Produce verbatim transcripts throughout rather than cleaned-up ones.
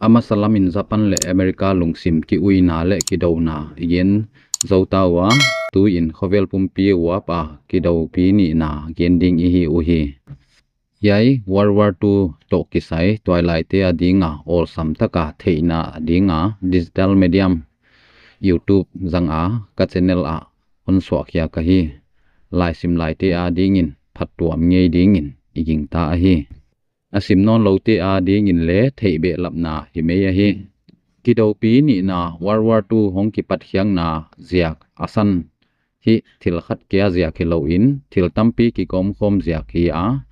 Amasa lamin Japan leh America lungsim kiuina leh kidouna i gen zou ta ua, tuin khovel pumpi uap a kidoupi nihna gen ding i hi uhi. Hiai World War Two toh kisai tuailaite adinga awlsam taka theihna dinga digital medium YouTube zanga ka channel ah hon suahkhia ka hi. Laisim laite adingin phattuam ngei dingin i gingta ahi. A sim nawnloute adingin leng theih behlapna hi mai ahi. Kidoupi nihna World War Two hong kipatkhiakna ziak a san hi thil khat kia ziak hilouin, thil tampi kikawmkhawm ziak hi a,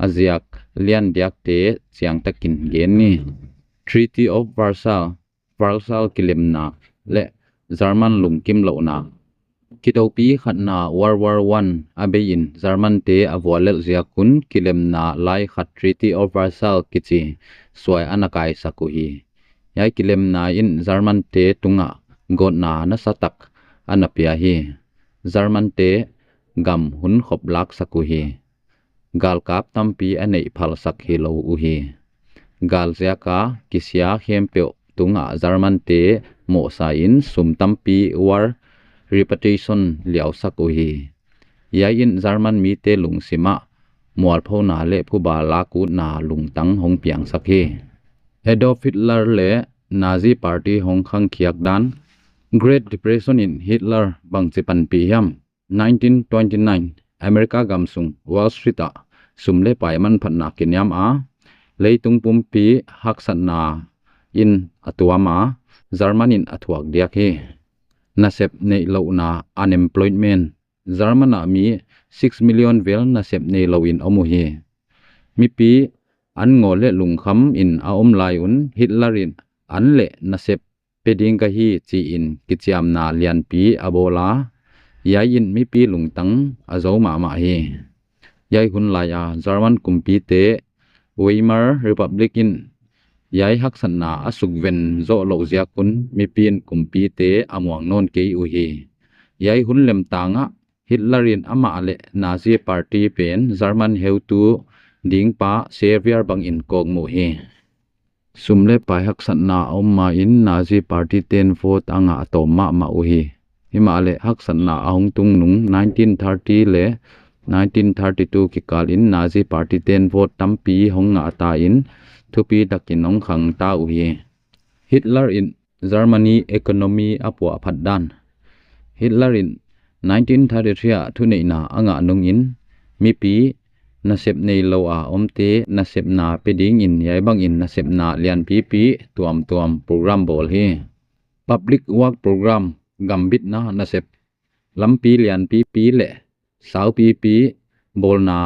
a ziak lian diakte chiangtakin gen ni. Treaty of Versailles, Versailles kilemna leh German lungkimlouhna. Kidoupi khatna World War One a beiin German te a vuallelh ziak un kilemna lai khat Treaty of Versailles kichi suai ana kaisak uhi. Hiai kilemna in German te tungah gawtna nasatak ana pia hi. German te gam hun khop laksak uhi. Galkap tampi a neih phalsak hilou uhi. Gal ziaka kisia khempeuh tungah German te mohsain sum tampi war repatriation liausak uhi. Hiai in German mite lungsimah mualphouna leh phuba lakutna lungtang hong piangsak hi. Adolf Hitler leh Nazi Party hong khangkhiak dan. Great Depression in Hitler bangchi panpih hiam? Nineteen twenty-nine, America gamsung Wall Street ah sum leh pai manphatna kiniam a, leitung pumpi haksatna in a tuam a, German in a thuak diak hi. Nasep neihlouhna, unemployment. German ah mi six million vel nasep neilou in om uhi. Mipi an ngawl leh lungkham in a om lai un Hitler in an leh nasep pe ding ka hi chi in kichiamna lianpi a bawl a, hiai in mipi lungtang a zou mahmah hi. Hiai hun lai a German kumpite Weimar Republic in hiai haksatna a sukven zoh louh ziak un mipi in kumpite a muang nawn kei uhi. Hiai hun lemtang ah Hitler in amah leh Nazi Party pen German heutu dingpa savior bangin kawkmuh hi. Sum leh pai haksatna a om main Nazi Party ten vote a ngah a tawm mahmah uhi. Himahleh haksatna a hong tung nung nineteen thirty leh nineteen thirty-two kikal in Nazi Party ten vote tampi hong ngah ta in thupi takin hong khang ta uhi. Hitler in Germany economy a puahphat dan. Hitler in nineteen thirty-three ah thuneihna a ngah nungin mipi nasep neilou a omte nasepna pe dingin hiai bangin nasepna lianpipi tuamtuam program bawl hi. Public work program, gambitna nasep, lampi lianpipi leh saupipi bawlna,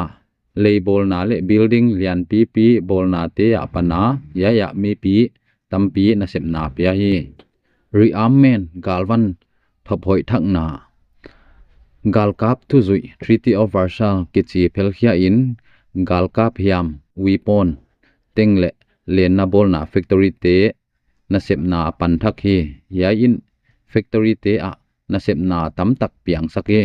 lei bawlna leh building lianpipi bawlnate apan a, hiai ah mipi tampi nasepna pia hi. Rearmament, galvan thophoih thakna. Galkap thuzuih, Treaty of Versailles kichi phelkhia in galkap hiam, weapon teng leh lenna bawlna factory te nasepna a pan thak hi. Hiai in factory te ah nasepna tamtak piangsak hi.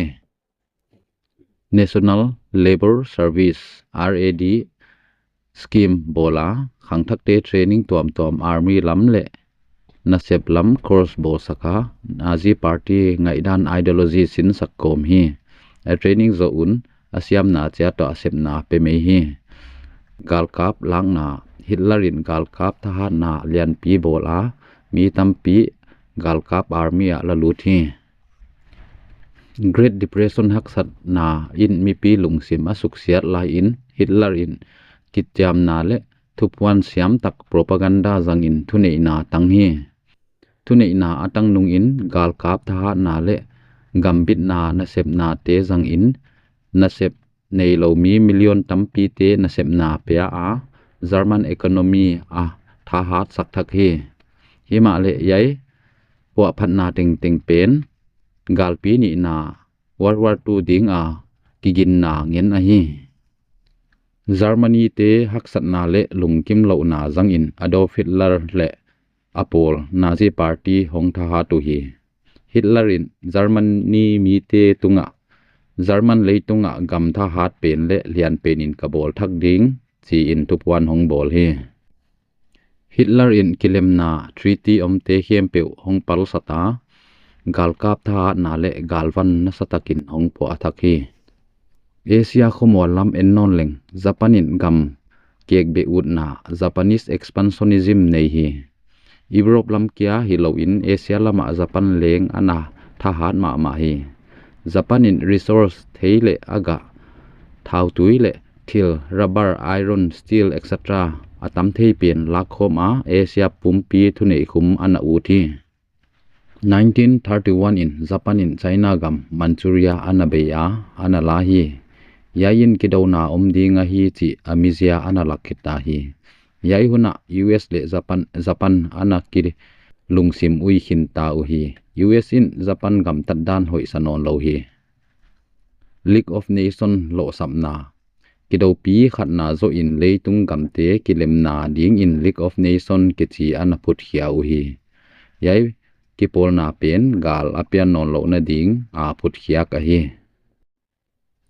National Labour Service, R A D scheme bawl a, khangthakte training tuamtuam army lam leh nasep lam course bawlsak a, Nazi Party ngaihdan ideology sinsak kawm hi. A training zoh un a siamna chiat toh a sepna pe mai hi. Galkap lakna, Hitler in galkap thahatna lianpi bawl a, mi tampi galkap army ah la lut hi. Great Depression haksatna in mipi lungsim a suksiat lai in Hitler in kichiamna leh thupuan siamtak propaganda zangin thuneihna tang hi. Thuneihna a tang nungin galkap thahatna leh gambitna nasepnate zangin nasep neilou mi million tampite nasepna pia a, German economy a thahatsak thak hi. Himahleh hiai puahphatna tengteng pen galpi nihna World War Two dinga kiginna ngen ahi. Germany te haksatna leh lungkimlouhna zangin Adolf Hitler leh a pawl Nazi Party hong thahat uhi. Hitler in Germany mite tungah, German leitungah gam thahat pen leh lianpen in ka bawl thak ding chi in thupuan hong bawl hi. Hitler in kilemna treaty omte khempeuh hong palsat a, galkap thahatna leh galvan nasatakin hong puahthak hi. Asia khomual lam en nawn leng, Japan in gam kekbeh utna, Japanese expansionism nei hi. Europe lam kia hilou in Asia lam ah Japan leng ana thahat mahmah hi. Japan in resource thei leh a gah, thautui leh thil, rubber, iron, steel, et cetera a tam thei pen lakkhawm a, Asia pumpi thuneihkhum ana ut hi. Nineteen thirty-one in Japan in China gam Manchuria ana bei a, ana la hi. Hiai in kidouna om ding ahi chih a mizia ana lak khit ta hi. Hiai hun ah U S leh Japan, Japan ana kilungsim ui khin ta uhi. U S in Japan gam tatdan hoihsa nawnlou hi. League of Nation lohsapna. Kidoupi khatna zoh in leitung gamte kilemna dingin League of Nation kichi ana phutkhia uhi. Hiai kipawlna pen gal a pian nawnlouhna ding a phutkhiak ahi.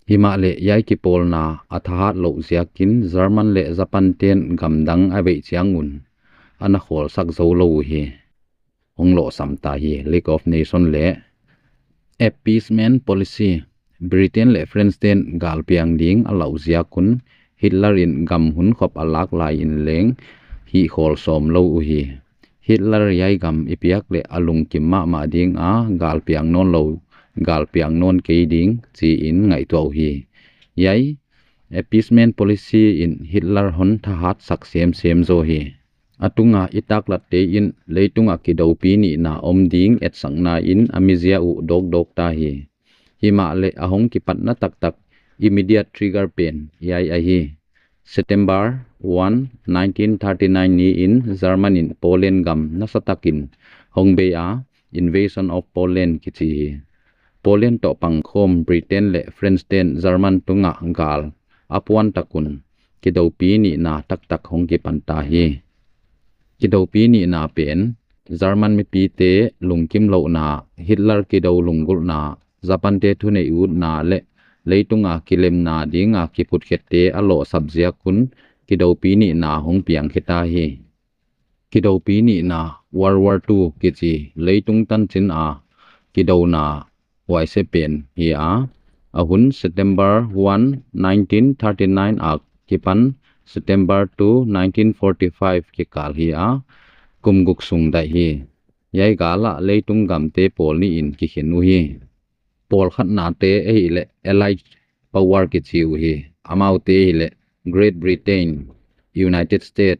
Himahleh hiai kipawlna a thahat louh ziakin German leh Japan ten gamdang a beih chiang un ana khawlsak zoulou uhi. Hong lohsam ta hi. League of Nation leh appeasement policy. Britain leh France ten gal piang ding a lauh ziak un Hitler in gam hunkhop a lak lai in leng hihkhawl sawmlou uhi. Hitler hiai gam i piak leh a lungkim mahmah ding a, gal piang nawnlou, gal piang nawn kei ding chi in ngaihtuah uhi. Hiai appeasement policy in Hitler hon thahatsak semsem zaw hi. A tunga i taklatte in leitung ah kidoupi nihna om ding etsakna in a mizia uh dawkdawk ta hi. Himahleh a hong kipatna taktak, immediate trigger pen hiai ahi. September one, nineteen thirty-nine ni in German in Poland gam nasatakin hong bei a, Invasion of Poland kichi hi. Poland toh pangkhawm Britain leh France ten German tungah gal a puan tak un, kidoupi nihna taktak hong kipan ta hi. Kidoupi nihna pen German mipite lungkimlouhna, Hitler kidou lunggulhna, Japan te thuneih utna leh leitung a kilemna ding a kiphutkhiatte a lohsap ziak un kidoupi nihna hong piang khia ta hi. Kidoupi nihna, World War Two kichi, leitung tanchin a kidouna huaise pen hi a. A hun September one, nineteen thirty-nine a kipan September two, nineteen forty-five kikal hi a, kum guk sung daih hi. Hiai gal ah leitung gamte pawl nih in kikhen uhi. Pawl khatnate ahihleh Allied Power kichi uhi. Amaute ahihleh Great Britain, United States,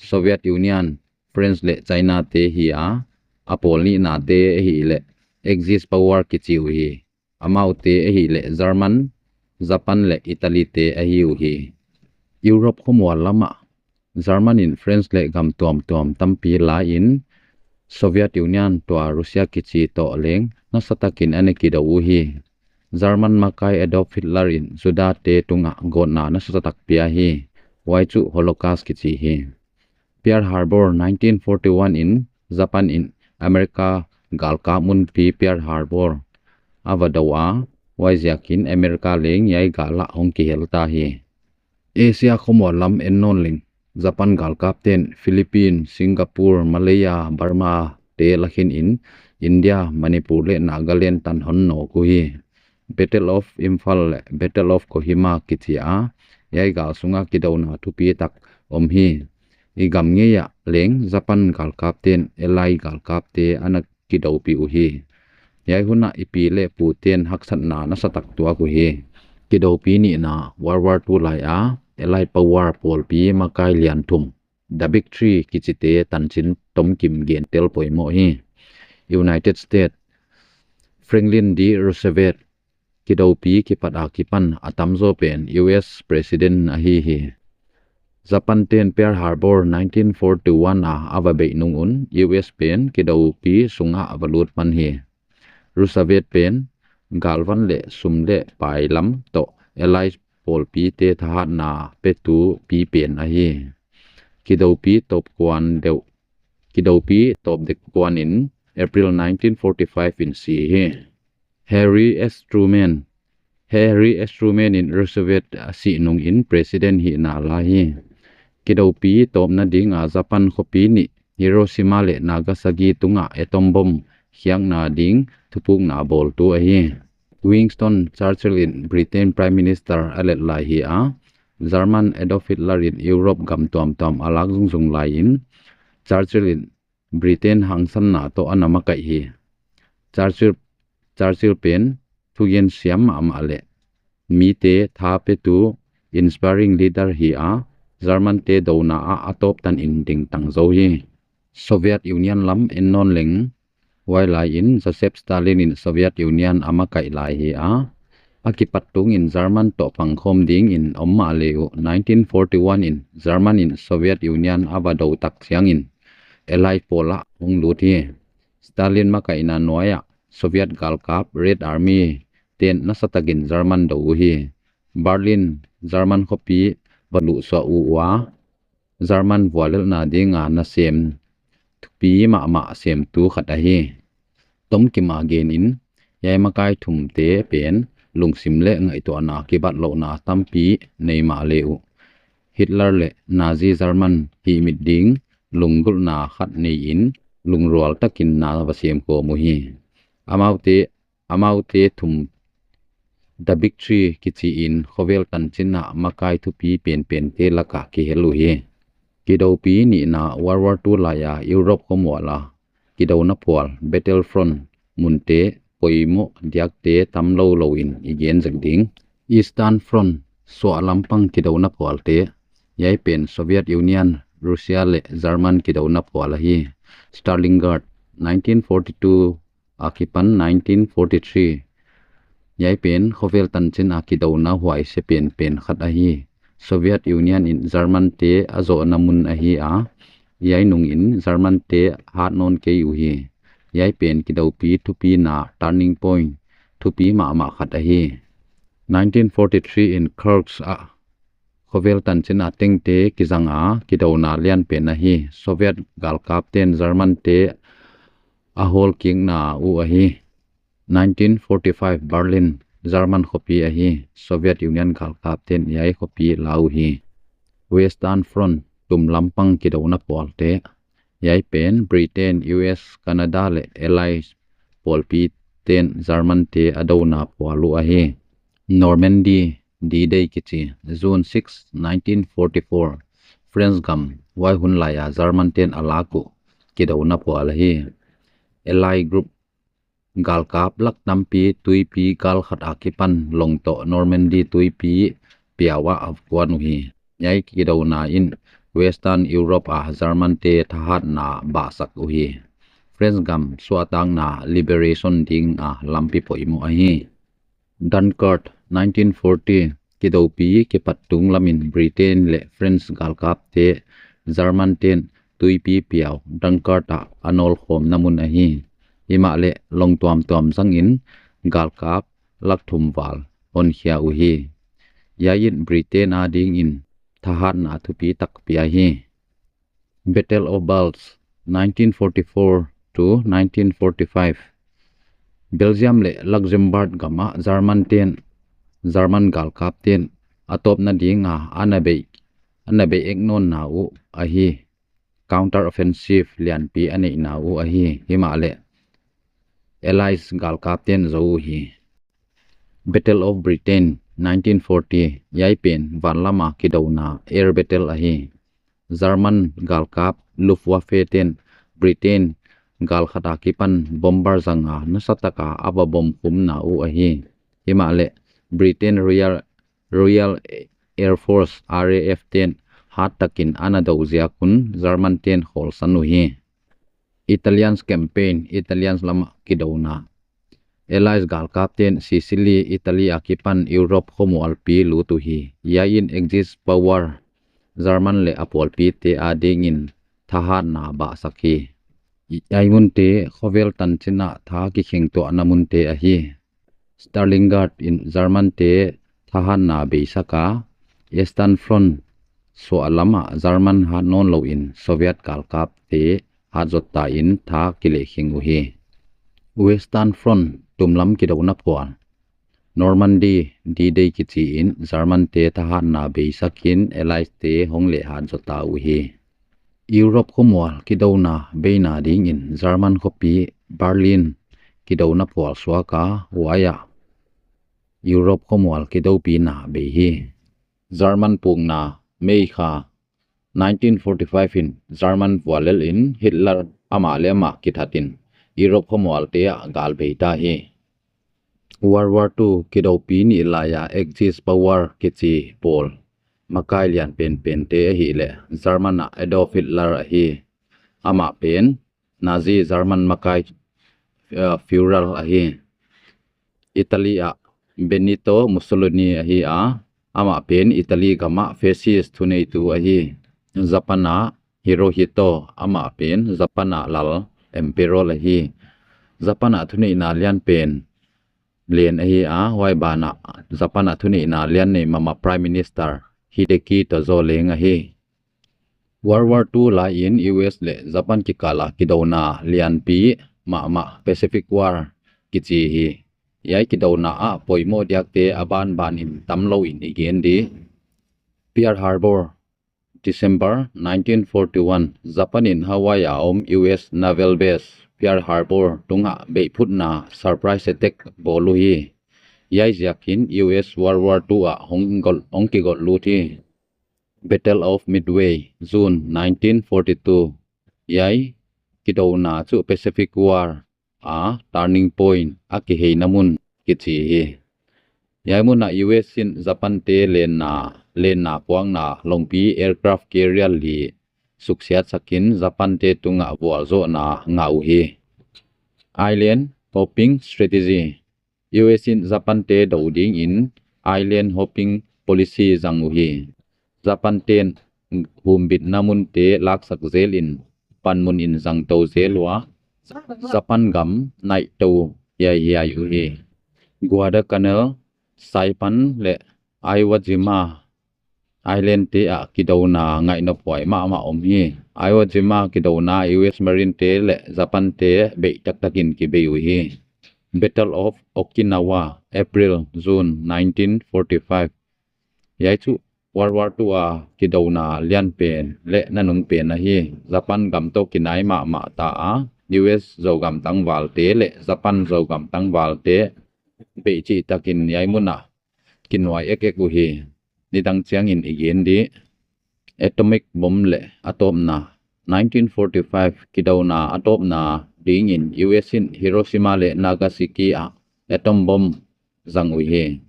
Soviet Union, France leh China te hi a, a pawl nihnate ahihleh Axis Power kichi uhi. Amaute ahihleh German, Japan leh Italy te ahi uhi. Europe khomual lam ah German in France leh gam tuamtuam tampi la in, Soviet Union, tua Russia kichi toh leng nasatakin ana kidou uhi. German makai Adolf Hitler in Juda te tungah gawtna nasatak pia hi. Huai chu Holocaust kichi hi. Pearl Harbor, nineteen forty-one in Japan in America galkap munpi Pearl Harbor a va dou a, huai ziakin America leng hiai gal ah hong kihel ta hi. Asia khomual lam en nawn leng, Japan galkap ten Philippines, Singapore, Malaya, Burma te la khin in, India, Manipur leh Nagaland tan hon nawk uhi. Battle of Imphal leh Battle of Kohima kichi a, hiai gal sunga kidouna thupi tak om hi. I gam ngei ah leng Japan galkap ten Allied galkapte ana kidoupi uhi. Hiai hun ah i pi leh pu ten haksatna nasatak tuak uhi. Kidoupi nihna, World War Two lai a Allied Power pawlpi makai lian thum, The Big Three kichite tanchin tomkim gentel poimoh hi. United States, Franklin D Roosevelt, kidoupi kipat a kipan a tamzaw pen U S President ahi hi. Japan ten Pearl Harbor nineteen forty-one a a va beih nung un U S pen kidoupi sungah a va lut pan hi. Roosevelt pen galvan leh sum leh pai lam toh Allied pawlpite thahatna petu pi pen ahi. Kidoupi tawp kuan deuh, kidoupi tawp dek kuan in April nineteen forty-five in si hi. Harry S Truman, Harry S Truman in Roosevelt a sih nung in President hihna la hi. Kidoupi tawpna ding a Japan khopi nih Hiroshima leh Nagasaki tungah atom bomb khiakna ding thupukna bawltu ahi. Winston Churchill in Britain Prime Minister a let lai hi a, German Adolf Hitler in Europe gam tuamtuam a lak zungzung lai in, Churchill in Britain hangsanna toh ana makaih hi. Churchill, Churchill pen thugen siam mahmah leh mite tha petu inspiring leader hi a, German te douna ah a tawp tan in dingtang zou hi. Soviet Union lam en nawn leng, huai lai in Joseph Stalin in Soviet Union a makaih lai hi a, a kipat tung in German toh pangkhawm ding in om mahle uh, nineteen forty-one in German in Soviet Union a va dou tak chiang in Allied pawl ah hong lut hi. Stalin makaihna nuai ah Soviet galkap Red Army ten nasatak in German dou uhi. Berlin German khopi va luhsuah uh ua, German vuallelhna ding a nasem thupi mahmah semtu khat ahi. Tomkim a gen in, hiai makai thumte pen lungsim leh ngaihtuahna kibatlouhna tampi nei mahle uh, Hitler leh Nazi German hihmit ding lunggulhna khat nei in, lungrual takin na va sem khawm uhi. Amaute, amaute thum The Big Three kichi in khovel tanchin a makai thupi penpente lak a kihel uhi. Kidoupi nihna World War Two lai a Europe khomual a kidouna phual, Battlefront munte poimoh diakte tamlou lou in i gen zek ding. Eastern Front suahlam pang kidouna phualte, hiai pen Soviet Union, Russia leh German kidouna phual ahi. Stalingrad, nineteen forty-two a kipan nineteen forty-three. Hiai pen khovel tanchin a kidouna huaise penpen khat ahi. Soviet Union in German te a zohna mun ahi a, hiai nung in German te hat nawn kei uhi. Hiai pen kidoupi thupina turning point thupi mahmah khat ahi. Nineteen forty-three in Kursk ah khovel tanchin a tengte kizang a kidouna lianpen ahi. Soviet galkap ten German te a hawlkikna uh ahi. Nineteen forty-five Berlin German khopi ahi. Soviet Union galkap ten hiai khopi la uhi. Western Front tumlam pang kidouna phualte, hiai pen Britain, U S, Canada leh Allies pawlpi ten German te a douna phual uh ahi. Normandy D-Day kichi, June six, nineteen forty-four, French gam huai hun lai a German ten a lak uh kidouna phual ahi. Allied group galkap lak tampi tuipi gal khat a kipan long toh Normandy tuipi piau ah a kuan uhi. Hiai kidouna in Western Europe a German te thahatna bahsak uhi. French gam suahtakna liberation ding a lampi poimoh ahi. Dunkirk, nineteen forty, kidoupi kipat tunglam in Britain leh French galkap te German ten tuipi piau Dunkirk ah a nawlkhawmna mun ahi. Himahleh long tuamtuam zang in galkap lak thum val honkhia uhi. Hiai in Britain a ding in thahatna thupi tak pia hi. Battle of Bulge, nineteen forty-four to nineteen forty-five. Belgium leh Luxembourg gam ah German ten, German galkap ten a tawpna ding a ana bei, ana bei ek nawnna uh ahi. Counter offensive lianpi a neihna uh ahi. Himahleh Allies galkap ten zo uhi. Battle of Britain, nineteen forty, hiai pen vanlam a kidouna air battle ahi. German galkap Luftwaffe ten Britain gal khat a kipan bomber zang a nasatak a a va bomb khumna uh ahi. Himahleh Britain Royal, Royal Air Force, R A F ten hat takin ana dou ziak un German ten khawlsan uhi. Italians campaign, Italians lam a kidouna. Allies galkap ten Sicily, Italy a kipan Europe khomualpi lut uhi. Hiai in Axis power German leh a pawlpite a ding in thahatna bahsak hi. Hiai munte khovel tanchin a tha kikheng tuahna munte ahi. Stalingrad in German te thahatna beisak a, Eastern Front suahlam a German hat nawnlou in Soviet galkap te hat zot ta in tha kilehkheng uhi. Western Front tumlam kidouna phual. Normandy D-Day kichi in German te thahatna beisak in Allies te hong lehhat zota uhi. Europe khomual kidouna beina dingin German khopi Berlin kidouna phual suak a, huai ah Europe khomual kidoupina bei hi. German pukna May kha nineteen forty-five in German vuallel in Hitler amah leh amah kithat in Europe khomual te ah gal bei ta hi. World War Two kidoupi nih lai a Axis power kichi pawl makai lian penpen te ahihleh German ah Adolf Hitler ahi. Amah pen Nazi German makai, eh, Führer ahi. Italy ah Benito Mussolini ahi a, amah pen Italy gam ah fascist thuneitu ahi. Japan ah Hirohito, amah pen Japan ah lal, emperor ahi. Japan ah thuneihna lian pen len ahi a, huai banah Japan ah thuneihna lian nei mahmah Prime Minister Hideki Tojo leng ahi. World War Two lai in U S leh Japan kikal a kidouna lianpi mahmah Pacific War kichi hi. Hiai kidouna ah poimoh diakte a banban in tamlou in i gen di. Pearl Harbor, December nineteen forty-one, Japan in Hawaii a om U S naval base Pearl Harbor tungah beihphutna surprise attack bawl uhi. Hiai ziakin U S World War Two ah hong gol, hong kigol lut hi. Battle of Midway, June nineteen forty-two. Hiai kidouna chu Pacific War a turning point, a kiheina mun kichi hi. Hiai mun ah U S in Japan te lenna, lenna puakna longpi aircraft carrier li suksiatsak in Japan te tungah vualzohna ngah uhi. Island hopping strategy. U S in Japan te dou dingin island hopping policy zang uhi. Japan ten humbitna munte laksak zel in panmun in zang tou zel ua, Japan gam naih tou hiaihiai uhi. Guadalcanal, Saipan leh Iwo Jima Island te ah kidouna ngaihnophuai mahmah om hi. Iwo Jima kidouna U S Marine te leh Japan te beih taktak in kibei uhi. Battle of Okinawa, April, June nineteen forty-five. Hiai chu World War Two a kidouna lianpen leh nanungpen ahi. Japan gam toh kinai mahmah ta a, U S Zogam tangvalte leh Japan Zogam tangvalte beih chihtakin hiai mun ah kinuai ekek uhi. Nidang chiangin i gen di. Atomic bomb leh a tawpna. Nineteen forty-five kidouna a tawpna dingin U S in Hiroshima leh Nagasaki ah atom bomb zang uhi.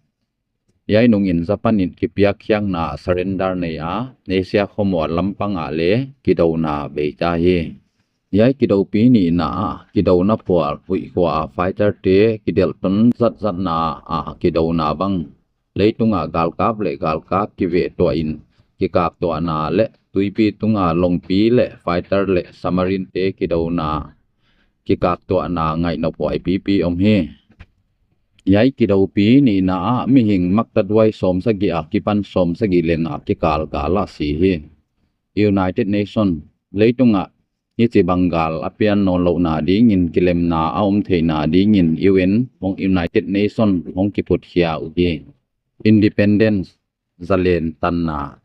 Hiai nungin Japan in kipiakkhiakna surrender nei a, Asia khomual lampang ah leng kidouna bei ta hi. Hiai kidoupi nihna ah kidouna phual huih khua a fighter te kidelhton zatzatna ah kidouna bang, leitung a galkap leh galkap kivehtuah in kikaptuahna leh tuipi tung a longpi leh fighter leh submarine te kidouna kikaptuahna ngaihnophuai pipi om hi. Hiai kidoupi nihna ah mihing maktaduai sawmsagih akipan sawmsagih leng a kikal gal a si hi. United Nation, leitung ah hichibang gal a pian nawnlouhna dingin kilemna a om theihna dingin U N hong, United Nation hong kiphutkhia uhi. Independence, zalen tanna.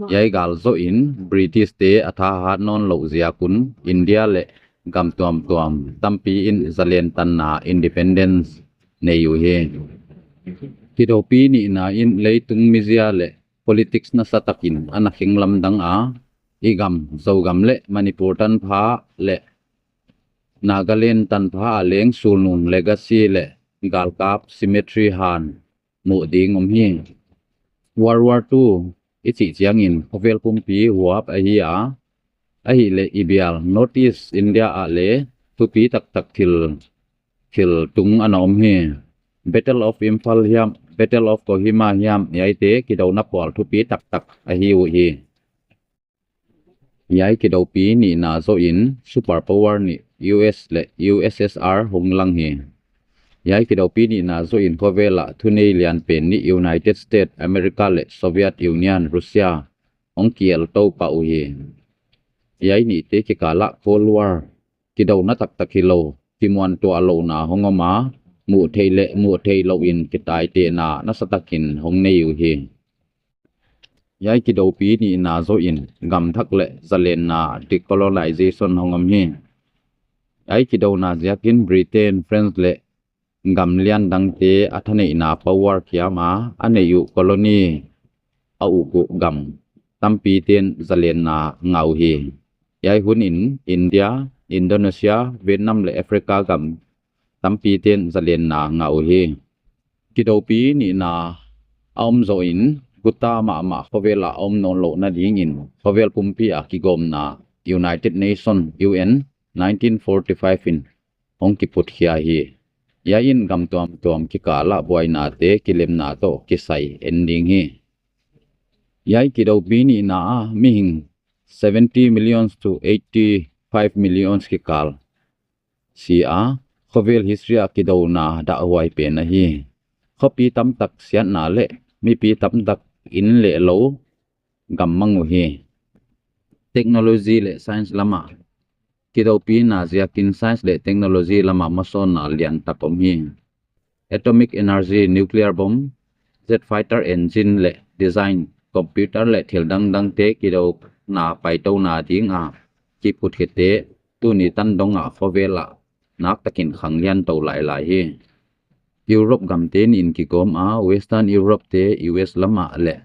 Hiai gal zoh in British te a thahat nawnlouh ziak un India leh gam tuamtuam tampi in zalen tanna independence nei uhi. Kidoupi nihna in leitung mizia leh politics nasatak in ana kheng lamdang a, i gam Zogam leh Manipur tanpha leh Nagaland tanpha ah leng sulnung legacy leh galkap cemetery han muh ding om hi. World War Two i chih chiangin khovel pumpi huap ahi a, ahihleh i bial North East India ah leng thupi taktak thil, thil tung ana om hi. Battle of Imphal hiam, Battle of Kohima hiam, hiaite kidouna phual thupi taktak ahi uhi. Hiai kidoupi nihna zoh in superpower nih U S leh U S S R hong lang hi. Hiai kidoupi nihna zoh in khovel ah thunei lianpen nih United States, America leh Soviet Union, Russia hong kiel tou pah uhi. Hiai nihte kikal ah Cold War, kidouna taktak hilou, kimuantuah louhna hong om a, muh theih leh muh theihlouh in kitaitehna nasatakin hong nei uhi. Hiai kidoupi nihna zoh in gam thak leh zalenna, decolonization, hong om hi. Hiai kidouna ziakin Britain, France leh gam lian dangte a thaneihna power kiam a, a neih uh colony a uk uh gam tampite'n zalenna ngah uhi. Hiai hun in India, Indonesia, Vietnam leh Africa gam tampite'n zalenna ngah uhi. Kidoupi nihna a om zoh in guta mahmah khovel a om nawnlouhna dingin khovel pumpi a kigawmna United Nations, U N, nineteen forty-five in hong kiputkhia hi. Hiai in gam tuamtuam kikal ah buainate kilemna toh kisai en ding hi. Hiai kidoupi nihna ah mihing seventy millions to eighty-five millions kikal si a, khovel history a kidouna dahhuai pen ahi. Khopi tamtak siatna leh mipi tamtak inn leh lou gam mang uhi. Technology leh science lam a kidoupina ziakin science leh technology lam a masawnna liantak om hi. Atomic energy, nuclear bomb, jet fighter engine leh design, computer leh thil dangdangte kidouna paitouna ding a kiphutkhiate tuni tan dong a khovel ah naktakin khanglian tou lailai hi. Europe gamte nih in kigawm a, Western Europe te U S lam ah leh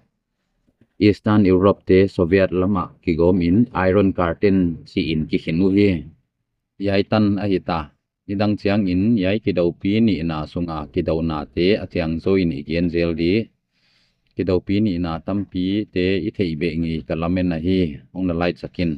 Eastern Europe te Soviet lam ah kigawm in Iron Curtain chi in kikhin uhi. Hiai tan ahita. Nidang chiangin hiai kidoupi nihna sunga kidounate a chiang zoh in i gen zel di. Kidoupi nihna tampite i theih beh ngei ka lamen ahi, hong na laitsak in.